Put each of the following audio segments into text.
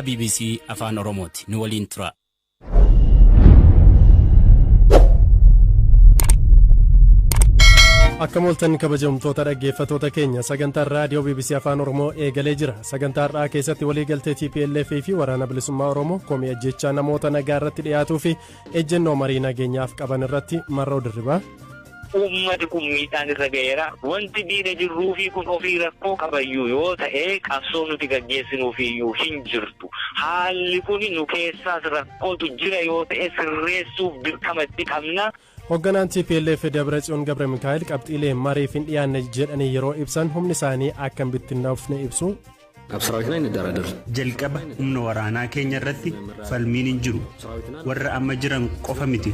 Bbc Afaan Oromooti. Nu waliin tura. Akkam ooltan kabajamtoota dhaggeeffatoota keenya, sagantaan raadiyoo BBC Afaan Oromoo eegalee jira. Sagantaa har'aa keessatti waliigaltee TPLF fi Waraana Bilisummaa Oromoo, komii ajjechaa namoota nagaa irratti dhiyaatuu fi ejjennoo marii nageenyaaf qaban irratti Marroo Dirribaa. Uummati kun miidhaan irra ga'eera. Wanti diina jirruufii kun ofii rakkoo qabayyuu yoo ta'e, qabsoo nuti gaggeessinuufiyyuu hin jirtu. Haalli kun nu keessaas rakkootu jira yoo ta'e, sirreessuuf dirqama itti qabna. Hoogganaan TPLF Dabratsiyoon Gabre Mikaa'el qabxiilee mariif hin dhiyaanne jedhanii yeroo ibsan humni isaanii akka hin bittinnoofne ibsu. ኣብ ሰራዊትና ይንደራደር። Jalqaba humna waraanaa keenya irratti falmiin hin jiru. Warra amma jiran qofa miti,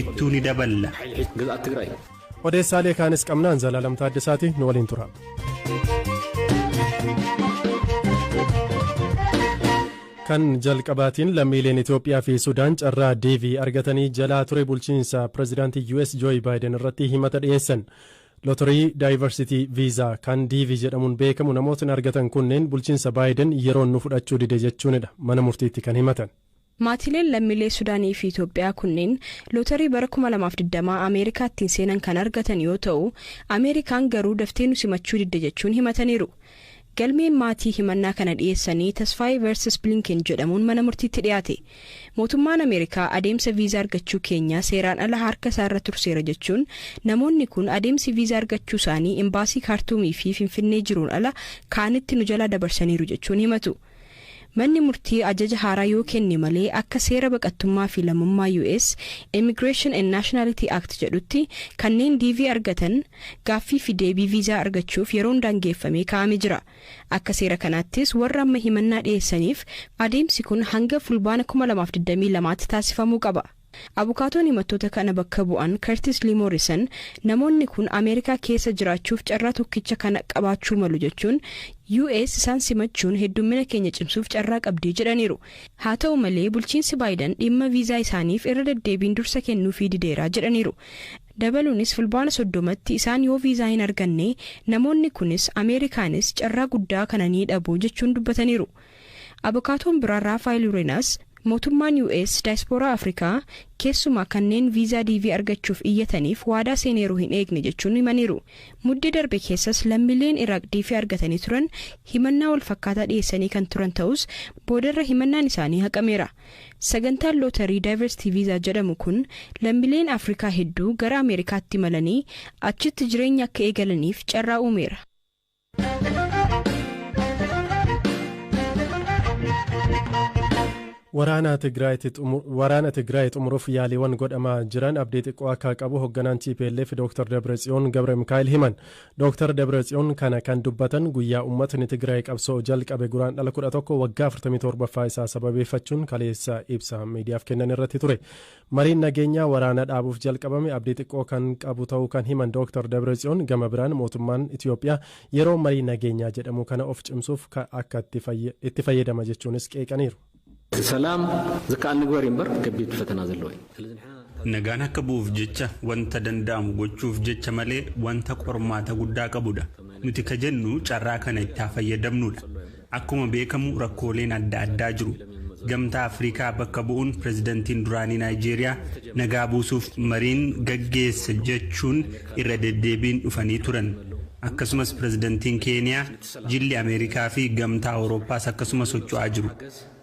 ittuu ni daballa. ግዝኣት ትግራይ Odeessaalee kaanis qabnaan Zalaalam Taaddasaati, nu waliin tura. Kan jalqabaatiin lammiileen Itoophiyaa fi Sudaan carraa DV argatanii jalaa ture bulchiinsa pirezidaantii US Joe Biden irratti himata dhiyeessan. Lottery Diversity Visa kan DV jedhamuun beekamu namootni argatan kunneen bulchiinsa Biden yeroon nu fudhachuu dide jechuunidha mana murtiitti kan himatan. Maatiileen lammiilee Sudaanii fi Itoophiyaa kunneen lootarii bara 2020 Ameerikaattiin seenan kan argatan yoo ta'u, Ameerikaan garuu daftee nu simachuu didde jechuun himataniiru. Galmeen maatii himannaa kana dhiyeessanii Tasfaayee versus Blinken jedhamuun mana murtiitti dhiyaate. Mootummaan Ameerikaa adeemsa viizaa argachuu keenya seeraan ala harka isaarra turseera jechuun, namoonni kun adeemsi viizaa argachuu isaanii imbaasii Kaartuumii fi Finfinnee jiruun ala kaanitti nu jalaa dabarsaniiru jechuun himatu. Manni murtii ajaja haaraa yoo kenne malee, akka seera baqattummaa fi lammummaa US Immigration and Nationality Act jedhutti, kanneen DV argatan gaaffii fi deebii viizaa argachuuf yeroon daangeffamee kaa'amee jira. Akka seera kanaattis warra amma himannaa dhiyeessaniif adeemsi kun hanga Fulbaana 2022tti taasifamuu qaba. Abukaatoon himattoota kana bakka bu'an Curtis Lee Morrison namoonni kun Ameerikaa keessa jiraachuuf carraa tokkicha kana qabaachuu malu jechuun, US isaan simachuun heddummina keenya cimsuuf carraa qabdii jedhaniiru. Haa ta'u malee, bulchiinsi Baayiden dhimma viizaa isaaniif irra deddeebiin dursa kennuufii dideeraa jedhaniiru. Dabaluunis Fulbaana 30tti isaan yoo viizaa hin arganne, namoonni kunis Ameerikaanis carraa guddaa kana ni dhabu jechuun dubbataniiru. Abukaatoon biraa Raafaayil Urenaas mootummaan US daayispooraa Afrikaa, keessumaa kanneen viizaa DV argachuuf iyyataniif waadaa seeneeru hin eegne jechuun himaniiru. Muddee darbe keessas lammiileen Iraaq DV argatanii turan himannaa wal fakkaataa dhiyeessanii kan turan ta'us, boodarra himannaan isaanii haqameera. Sagantaan lootarii Diversity Visa jedhamu kun lammiileen Afrikaa hedduu gara Ameerikaatti imalanii achitti jireenya akka eegalaniif carraa uumeera. Waraana Tigraay xumuruuf yaaliiwwan godhamaa jiran abdii xiqqoo akka qabu hoogganaan TPLF Dr. Dabratsiyoon Gabre Mikaa'el himan. Dr. Dabratsiyoon kana kan dubbatan guyyaa uummatni Tigraay qabsoo jalqabe Guraandhala 11 waggaa 47ffaa isaa sababeeffachuun kaleessa ibsa miidiyaaf kennan irratti ture. Mariin nageenyaa waraana dhaabuuf jalqabame abdii xiqqoo kan qabu ta'uu kan himan Dr. Dabratsiyoon, gama biraan mootummaan Itiyoophiyaa yeroo marii nageenyaa jedhamu kana of cimsuuf akka itti fayyadama jechuunis qeeqaniiru. ሰላም ዝከኣል ንግበር እምበር ከቢድ ፈተና ዘለዎ እዩ። ስለዚ ንሕና Nagaan akka bu'uuf jecha wanta danda'amu gochuuf jecha malee wanta qormaata guddaa qabudha. Nuti ka jennu carraa kana itti haa fayyadamnudha. Akkuma beekamu rakkooleen adda addaa jiru. Gamtaa Afrikaa bakka bu'uun pirezidantiin duraanii Naayijeeriyaa nagaa buusuuf mariin gaggeessa jechuun irra deddeebiin dhufanii turan. Akkasumas pirezidantiin Keeniyaa, jilli Ameerikaa fi Gamtaa Awurooppaas akkasuma socho'aa jiru.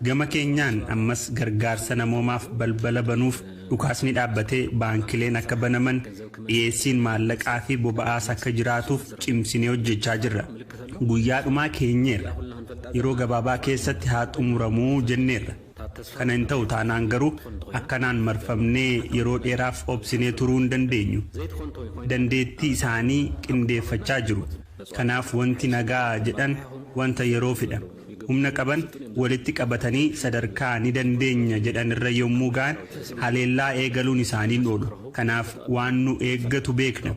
Gama keenyaan ammas gargaarsa namoomaaf balbala banuuf, dhukaasni dhaabbatee baankileen akka banaman, dhiyeessiin maallaqaa fi boba'aas akka jiraatuuf cimsinee hojjechaa jirra. Guyyaa dhumaa keenyeerra. Yeroo gabaabaa keessatti haa xumuramuu jenneerra. Kana hin ta'u taanaan garuu akkanaan marfamnee yeroo dheeraaf obsinee turuu hin dandeenyu. Dandeettii isaanii qindeeffachaa jiru. Kanaaf wanti nagaa jedhan wanta yeroo fidha. Humna qaban walitti qabatanii sadarkaa ni dandeenya jedhan irra yommuu ga'an haleellaa eegaluun isaanii oolu. Kanaaf waan nu eeggatu beekna.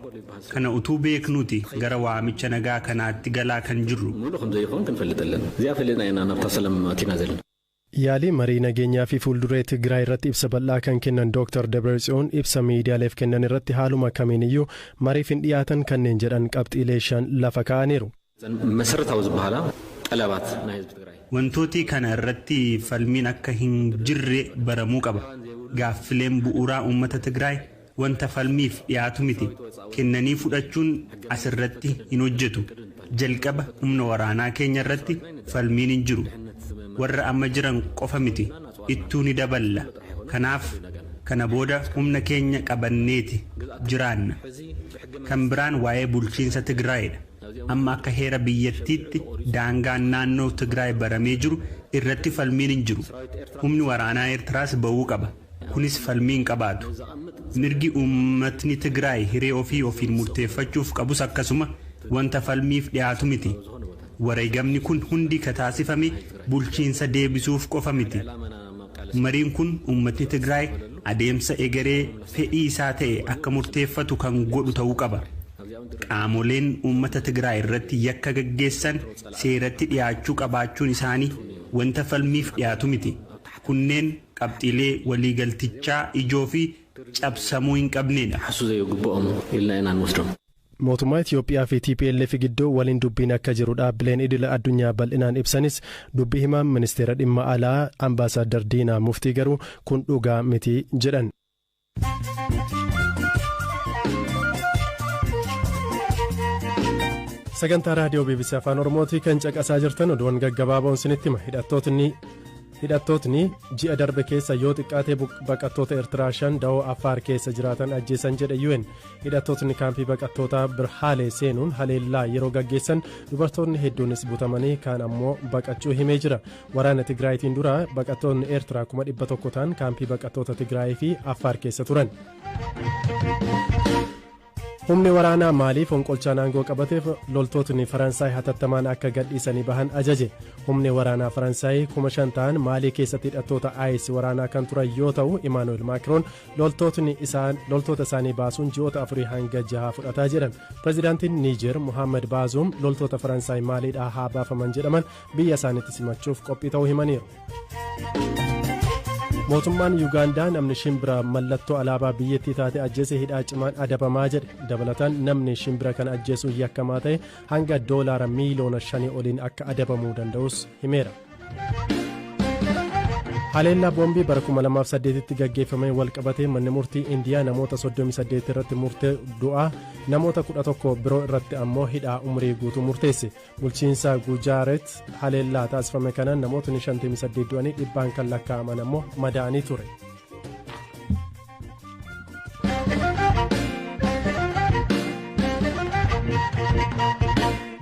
Kana utuu beeknuti gara waamicha nagaa kanaatti galaa kan jirru. ሙሉእ ከም ዘይኸውን ክንፈልጥ ኣለና። እዚኣ ፈሊጥና ኢና ናብታ ሰላም ኣቲና ዘለና። Yaalii marii nageenyaa fi fuulduree Tigraay irratti ibsa bal'aa kan kennan Dr. Dabratsiyoon ibsa miidiyaaleef kennan irratti haaluma kamiin iyyuu mariif hin dhiyaatan kanneen jedhan qabxiilee shan lafa kaa'aniiru. መሰረታዊ ዝበሃላ ጠለባት ናይ ህዝቢ ትግራይ Wantooti kana irratti falmiin akka hin jirre baramuu qaba. Gaaffileen bu'uuraa uummata Tigraay wanta falmiif dhiyaatu miti. Kennanii fudhachuun asirratti hin hojjetu. Jalqaba humna waraanaa keenya irratti falmiin hin jiru. Warra amma jiran qofa miti. Ittuu ni daballa. Kanaaf kana booda humna keenya qabanneeti jiraanna. Kan biraan waa'ee bulchiinsa Tigraayidha. Amma akka heera biyyattiitti daangaan naannoo Tigraay baramee jiru irratti falmiin hin jiru. Humni waraanaa Eertiraas ba'uu qaba. Kunis falmii hin qabaatu. Mirgi uummatni Tigraay hiree ofii ofiin murteeffachuuf qabus akkasuma wanta falmiif dhiyaatu miti. Wareegamni kun hundi ka taasifame bulchiinsa deebisuuf qofa miti. Mariin kun uummatni Tigraay adeemsa egeree fedhii isaa ta'e akka murteeffatu kan godhu ta'uu qaba. Qaamoleen uummata Tigraay irratti yakka gaggeessan seeratti dhiyaachuu qabaachuun isaanii wanta falmiif dhiyaatu miti. Kunneen qabxiilee waliigaltichaa ijoo fi cabsamuu hin qabnedha. Mootummaa Itiyoophiyaa fi TPLF gidduu waliin dubbiin akka jiru dhaabbileen idila addunyaa bal'inaan ibsanis, dubbii himaan ministeera dhimma alaa Ambaasaadar Diinaa Muftii garuu kun dhugaa miti jedhan. Sagantaa raadiyoo BBC Afaan Oromootii kan caqasaa jirtan. Oduuwwan gaggabaaboon isinitti hima. Hidhattootni ji'a darbe keessa yoo xiqqaatee baqattoota Eertiraa 5 da'oo Affaar keessa jiraatan ajjeesan jedhe UN. Hidhattootni kaampii baqattootaa Birhaalee seenuun haleellaa yeroo gaggeessan dubartoonni hedduunis butamanii, kaan ammoo baqachuu himee jira. Waraana Tigraayitiin dura baqattoonni Eertiraa 100,000 ta'an kaampii baqattoota Tigraayii fi Affaar keessa turan. Humni waraanaa Maalii fonqolchaan aangoo qabateef loltootni Faransaay hatattamaan akka gadhiisanii bahan ajaje. Humni waraanaa Faransaay 5,000 ta'an Maalii keessatti hidhattoota IS waraanaa kan turan yoo ta'u, Imaanu'el Maakiroon loltoota isaanii baasuun ji'oota 4 hanga 6 fudhataa jedhan. Pireezidaantiin Niijer Muhammad Baazuum loltoota Faransaay Maaliidhaa haa baafaman jedhaman biyya isaaniitti simachuuf qophii ta'uu himaniiru. Mootummaan Yuugaandaa namni shimbira mallattoo alaabaa biyyattii taate ajjeese hidhaa cimaan adabamaa jedhe. Dabalataan namni shimbira kana ajjeesuun yakkamaa ta'e hanga doolaara miiliyoona 5 oliin akka adabamuu danda'us himeera. Haleellaa boombii bara 2008tti gaggeeffame walqabatee manni murtii Indiyaa namoota 38 irratti murtee du'aa, namoota 11 biroo irratti ammoo hidhaa umrii guutuu murteesse. Bulchiinsa Gujaaret haleellaa taasifame kanaan namootni 58 du'anii, dhibbaan kan lakkaa'aman ammoo madaa'anii ture.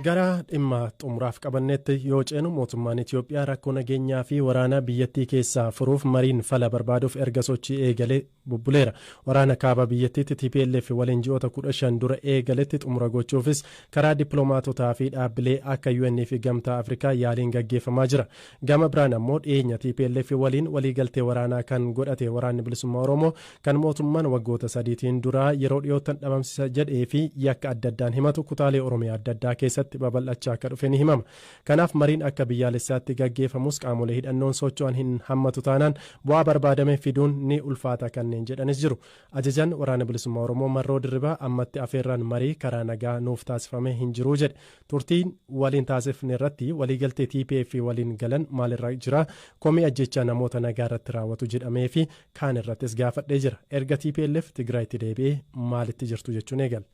Gara dhimma xumuraaf qabannetti yoo ceenu, mootummaan Itiyoophiyaa rakkoo nageenyaa fi waraana biyyattii keessaa furuuf mariin fala barbaaduuf erga sochii eegalee bubbuleera. Waraana kaaba biyyattiitti TPLF waliin ji'oota 15 dura eegaletti xumura gochuufis karaa dippiloomaatotaa fi dhaabbilee akka UN fi Gamtaa Afrikaa yaaliin gaggeeffamaa jira. Gama biraan ammoo dhiyeenya TPLF waliin waliigaltee waraanaa kan godhate Waraanni Bilisummaa Oromoo, kan mootummaan waggoota sadiitiin dura yeroo dhiyoottan dhabamsiisa jedhee fi yakka adda addaan himatu, kutaalee Oromiyaa adda addaa keessatti babal'achaa akka dhufe ni himama. Kanaaf mariin akka biyyaalessaatti gaggeeffamus qaamolee hidhannoon socho'an hin hammatu taanaan bu'aa barbaadame fiduun ni ulfaata kanneen jedhanis jiru. Ajajaan Waraana Bilisummaa Oromoo Marroo Dirribaa ammatti afeerraan marii karaa nagaa nuuf taasifame hin jiru jedhe. Turtiin waliin taasifne irratti waliigaltee TPF waliin galan maalirra jira, komii ajjechaa namoota nagaa irratti raawwatu jedhamee fi kaan irrattis gaafadhee jira. Erga TPLF Tigraayitti deebi'ee maalitti jirtu jechuun eegala.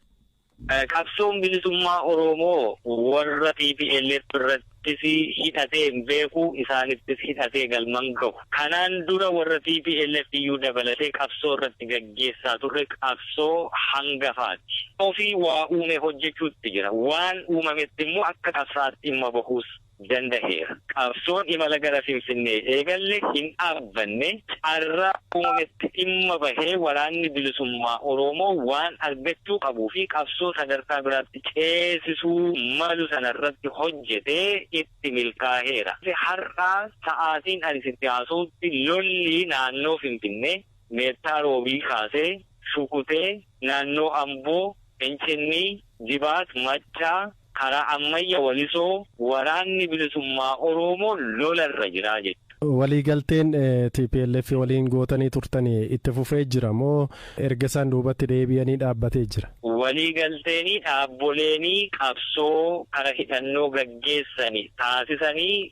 Qabsoon bilisummaa Oromoo warra TPLF irrattis hidhatee hin beeku, isaanittis hidhatee galman gahu. Kanaan dura warra TPLF iyyuu dabalatee qabsoo irratti gaggeessaa turre qabsoo hangafaati. Ofii waa uume hojjechuutti jira. Waan uumametti immoo akka qabsaatti dhimma bahuus danda'eera. Qabsoon imala gara Finfinnee eegalle hin dhaabbanne. Carraa uumametti dhimma bahee waraanni bilisummaa Oromoo waan argachuu qabuu fi qabsoo sadarkaa biraatti ceesisuu malu sanarratti hojjetee itti milkaa'eera. Har'aa sa'aatiin ani sitti haasa'utti lolli naannoo Finfinnee Meettaa Roobii kaasee Shukutee, naannoo Amboo, Fincinnii, Jibaat, Maccaa, karaa Ammayya, Walisoo waraanni bilisummaa Oromoo lolarra jira jechuudha. Waliigalteen TPLF waliin gootanii turtanii itti fufee jira moo erga isaan duubatti deebi'anii dhaabbatee jira? Waliigalteenii dhaabboleenii qabsoo kara hidhannoo gaggeessanii taasisanii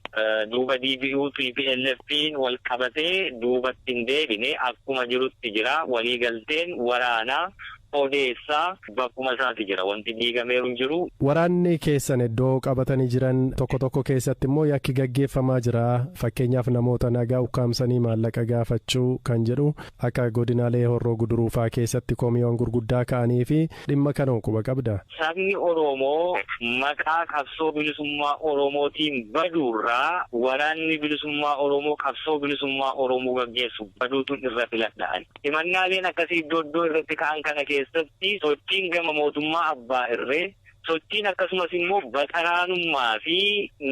duuba DBU TPLF'n wal qabatee duubatti hin deebine akkuma jirutti jira. Waliigalteen waraanaa odeessaa bakkuma isaati jira. Wanti diigameeru hin jiru. Waraanni keessan iddoo qabatanii jiran tokko tokko keessatti immoo yakki gaggeeffamaa jira. Fakkeenyaaf namoota nagaa ukkaamsanii maallaqa gaafachuu kan jedhu akka godinaalee Horroo Guduruufaa keessatti komiiwwan gurguddaa ka'anii fi dhimma kana quba qabda. Sabni Oromoo maqaa qabsoo bilisummaa Oromootiin baduurraa waraanni bilisummaa Oromoo qabsoo bilisummaa Oromoo gaggeessu baduutu irra filadhaan. Himannaaleen akkasii iddoo iddoo irratti ka'an kana keessatti sochiin gama mootummaa abbaa irree sochiin akkasumas immoo baqaraanummaa fi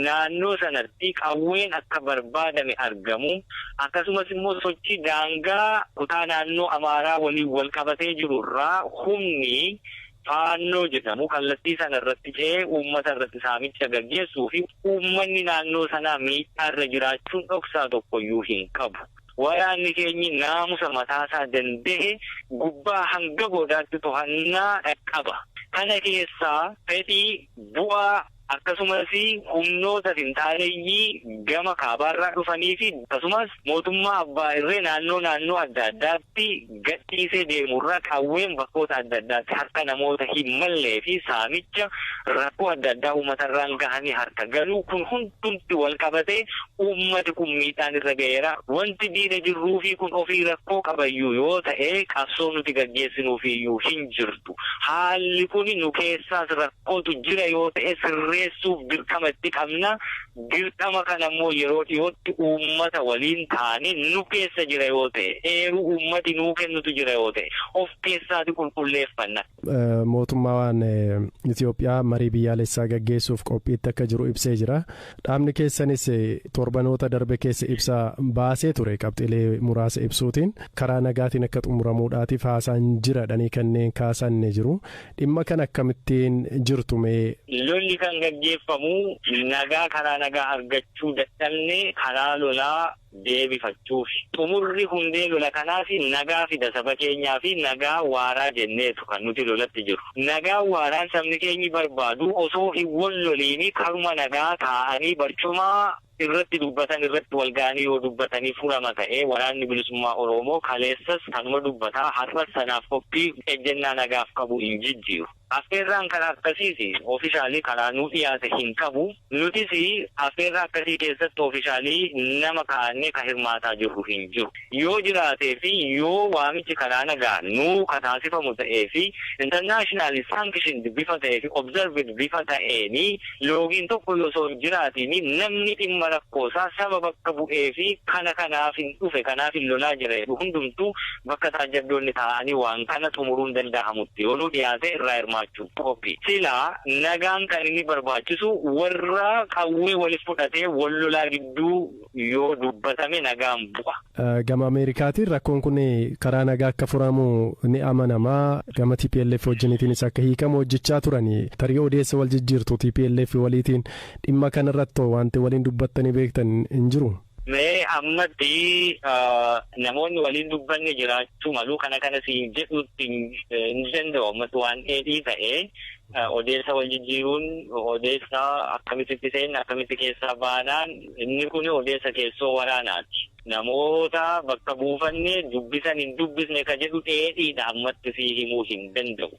naannoo sanatti qawween akka barbaadame argamu akkasumas immoo sochii daangaa kutaa naannoo Amaaraa waliin wal qabatee jiru irraa humni faannoo jedhamu kallattii sana irratti ce'ee uummata irratti saamicha gaggeessuu fi uummanni naannoo sanaa miidhaa irra jiraachuun dhoksaa tokkoyyuu hin qabu. Waraanni keenyi naamusa mataasaa danda'e gubbaa hanga goodaatti to'annaa qaba. Kana keessaa fedhii bu'aa akkasumas humnoota finxaaleeyyii gama kaabaarraa dhufanii fi akkasumas mootummaa abbaa irree naannoo adda addaatti gadhiisee deemurraa qawween bakkoota adda addaatti harka namoota hin mallee fi saamicha rakkoo adda addaa uummatarraan gahanii harka galuu kun hundumti wal qabatee uummati kun miidhaan irra ga'eera. Wanti diina jirruufi kun ofii rakkoo qabayyuu yoo ta'e qabsoo nuti gaggeessinuufiyyuu hin jirtu. Haalli kun nu keessaas rakkootu jira yoo ta'e sirreessuuf dirqama itti qabna. Dirqama kana immoo yeroo dhiyootti uummata waliin taane nu keessa jira yoo ta'e eeruu uummati nuu kennutu jira yoo ta'e of keessaati qulqulleeffanna. Mootummaan Itoophiyaa marii biyyaalessaa gaggeessuuf qophiitti akka jiru ibsee jira. Dhaabni keessanis torbanoota darbe keessa ibsa baasee ture qabxiilee muraasa ibsuutiin karaa nagaatiin akka xumuramuudhaatiif haasaan jiradhanii kanneen kaasan ni jiru. Dhimma kana akkamittiin jirtu mee? Lolli kan gaggeeffamu nagaa karaa nagaa argachuu dadhabne karaa lolaa deebifachuuf. Xumurri hundee lola kanaaf nagaa fida saba keenyaa fi nagaa waaraa jenneetu kan nuti lolatti jiru. Nagaa waaraan sabni keenyi barbaadu osoo hin wal loliini karuma nagaa taa'anii barcuma irratti dubbatan irratti wal ga'anii yoo dubbatanii furama ta'ee waraanni bilisummaa Oromoo kaleessas kanuma dubbataa har'as sanaaf qophii ejjennaa nagaaf qabu hin jijjiiru. Affeerraan karaa akkasiis oofishaalii karaa nuu dhiyaate hin qabu. Nutis affeerraa akkasii keessatti oofishaalii nama kaa'annee kan hirmaataa jirru hin jiru. Yoo jiraatee fi yoo waamichi karaa nagaa nuu kataasifamu ta'ee fi international sanction bifa ta'ee fi observed bifa ta'eeni loogiin tokko osoo hin jiraatiin namni dhimma rakkoosaa saba bakka bu'ee fi kana kanaaf hin dhufe kanaaf hin lolaa jira hundumtuu bakka taajjabdoonni taa'anii waan kana xumuruun danda'amutti yoo nuu dhiyaate irraa hirmaachuu qophii. Silaa nagaan kan inni barbaachisu warra qawwee waliif fudhatee wal lolaa gidduu yoo dubbatame nagaan bu'a. Gama Ameerikaatiin rakkoon kun karaa nagaa akka furamu ni amanamaa. Gama TPLF wajjiniitiinis akka hiikamu hojjechaa turani. Tarii odeessa wal jijjiirtu TPLF waliitiin dhimma kanarratti wanti waliin dubbattanii beektan hin jiru. Mee ammatti namoonni waliin dubbanne jiraachuu malu kana kana siin jedhutti hin danda'u ammatti waan dheedhii ta'ee odeessa wal jijjiiruun odeessa akkamitti seenna akkamitti keessaa baanaan inni kun odeessa keessoo waraanaati. Namoota bakka buufanne dubbisan hin dubbisne ka jedhu dheedhiidha ammatti sii himuu hin danda'u.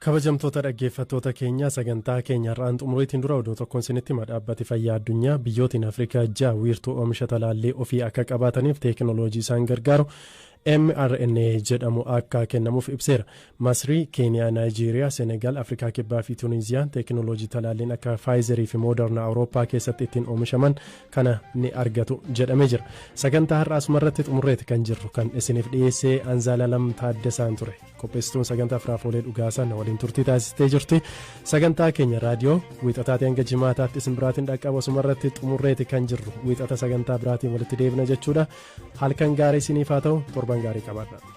Kabajamtoota dhaggeeffattoota keenya sagantaa keenya har'aan xumuriitiin dura oduu tokkoon isinitti hima. Dhaabbati fayyaa addunyaa biyyootiin Afrikaa 6 wiirtuu oomisha talaallii ofii akka qabaataniif teekinooloojii isaan gargaaru mRNA jedhamu akka kennamuuf ibseera. Masrii, Keeniyaa, Naayijeeriyaa, Senegaal, Afrikaa Kibbaa fi Tuuniiziyaan teekinooloojii talaalliin akka Faayizerii fi Mooderna Awurooppaa keessatti ittiin oomishaman kana ni argatu jedhamee jira. Sagantaa har'aa asumarratti xumurreeti kan jirru kan isiniif dhiyeessee Anzaalalam Taaddasaan ture. Qopheessituun sagantaa Firaafolee Dhugaasaa na waliin turtii taasistee jirti. Sagantaa keenya raadiyoo wiixataatii hanga jimaataatti isin biraatiin dhaqqabu asumarratti xumurreeti kan jirru. Wiixata sagantaa biraatiin walitti deebina jechuudha. Halkan gaarii isiniif haa ta'u, torban gaarii qabaadha.